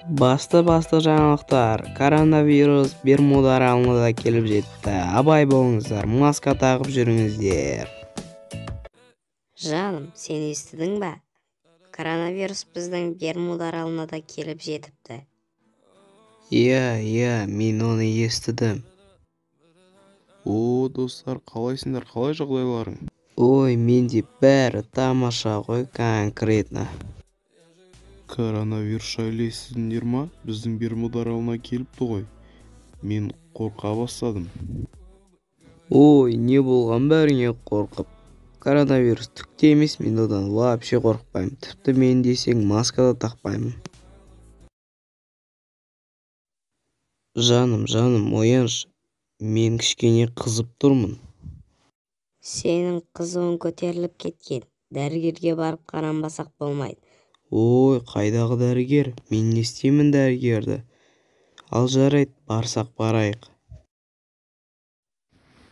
Басты жаңалықтар. Коронавирус Бермуда аралына да келіп жетті. Абай болыңыздар, маска тағып жүріңіздер. Жаным, сен естідің ба? Коронавирус біздің Бермуда аралына да келіп жетіпті. Иә, мен оны естідім. О, достар, қалайсыңдар, қалай жағдайларың? Ой, менде бәрі тамаша ғой, конкретно. Коронавирус жайлы естідіңдер ма? Біздің Бермуда аралына келіпті ғой. Мен қорқа бастадым. Ой, не болған бәріңе қорқып? Коронавирус түк те емес, мен одан вообще қорықпаймын. Тіпті мен десең маска да тақпаймын. Жаным, ояншы. Мен кішкене қызып тұрмын. Сенің қызуың көтеріліп кеткен. Дәрігерге барып қаранбасақ болмайды. Ой, қайдағы дәрігер? Мен не істеймін дәрігерді? Ал жарайды, барсақ барайық.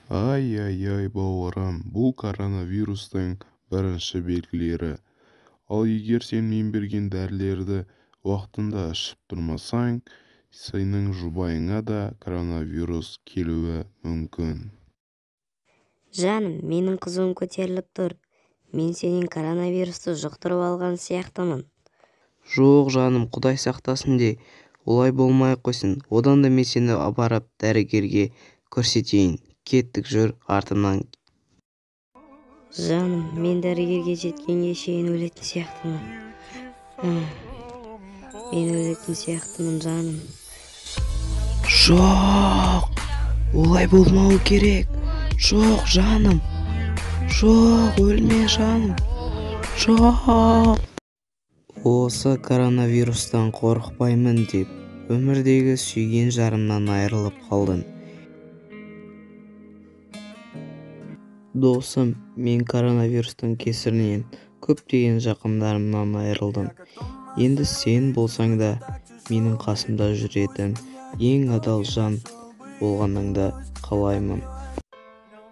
Ай-ай-ай, бауырым, бұл коронавирустың бірінші белгілері. Ал егер сен мен берген дәрілерді уақытында ішіп тұрмасаң, сенің жұбайыңа да коронавирус келуі мүмкін. Жаным, менің қызуым көтеріліп тұр. Мен сенен коронавирусты жұқтырып алған сияқтымын. Жоқ, жаным, Құдай сақтасын де, олай болмай қойсын. Одан да мен сені апарып дәрігерге көрсетейін. Кеттік, жүр артымнан. Жаным, мен дәрігерге жеткенге шейін өлетін сияқтымын. Мен өлетін сияқтымын, жаным. Жоқ, олай болмауы керек. Жоқ, жаным. Жоқ, өлме, жаным. Жоқ. Осы коронавирустан қорықпаймын деп, өмірдегі сүйген жарымнан айырылып қалдым. Досым, мен коронавирустың кесірінен көптеген жақындарымнан айырылдым. Енді сен болсаң да менің қасымда жүретін ең адал жан болғаныңды қалаймын.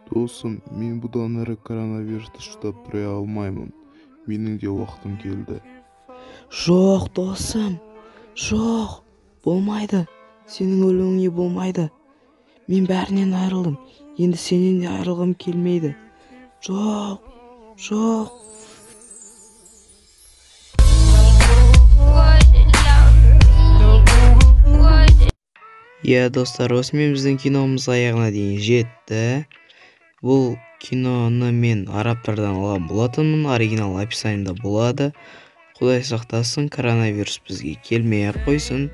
Досым, мен бұдан әрі коронавирусты шыдап тұра алмаймын. Менің де уақытым келді. Жоқ, досым, жоқ, болмайды. Сенің өлуіңе болмайды. Мен бәрінен айырылдым. Енді сенен де айырылғым келмейді. Жоқ, жоқ. Иә, достар, осымен біздің киномыз аяғына дейін жетті. Бұл киноны мен арабтардан алған болатынмын. Оригинал описаниеда болады. Құдай сақтасын, коронавирус бізге келмей ақ қойсын.